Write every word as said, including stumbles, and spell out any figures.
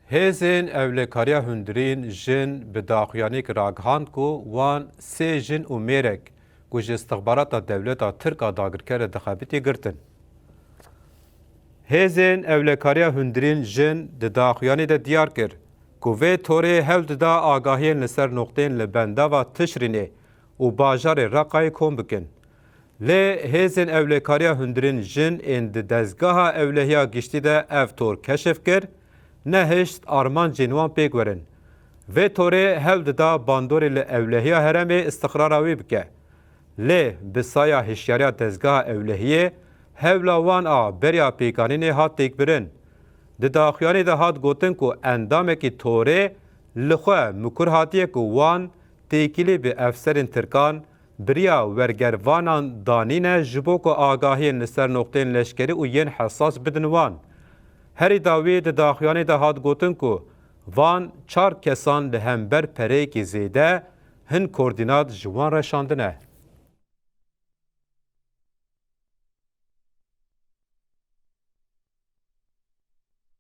Hêzên Ewlekariya Hundirîn Jin bi daxuyaniyek ragihand ku wan sê jin û mêrek ku ji istixbarata dewleta Tirk a dagirker re dixebitî girtin. Hêzên Ewlekariya Hundirîn Jin di daxuyanî de diyar kir ku vê torê hewl dida agahiyên li ser noqtên li bendava Tişrînê û bajarê Reqayê kom bikin. Lê hêzên ewlekariya hundirên jin ên di dezgeha ewlehiya giştî de ev tor keşif kir, nehişt armancên wan pêk werin. Vê torê hewl dida bandorê li ewlehiya herêmê istiqrara wê bike. Lê bi saya hişyariya dezgeha ewlehiyê hewla wan a beriya pêkanînê hat têkbirin. Di daxuyanî de hat gotin ku endamekî torê li xwe mikur hatiye ku wan têkilî bi efserên Tirkan bi riya wergervanan danîne ji bo ku agahiyên li ser noqteyên leşkerî û yên hesas bidin wan. Herî dawî di daxuyanî de hat gotin ku van çar kesan li hember pereyekî zêde hin koordînat ji wan re şandine.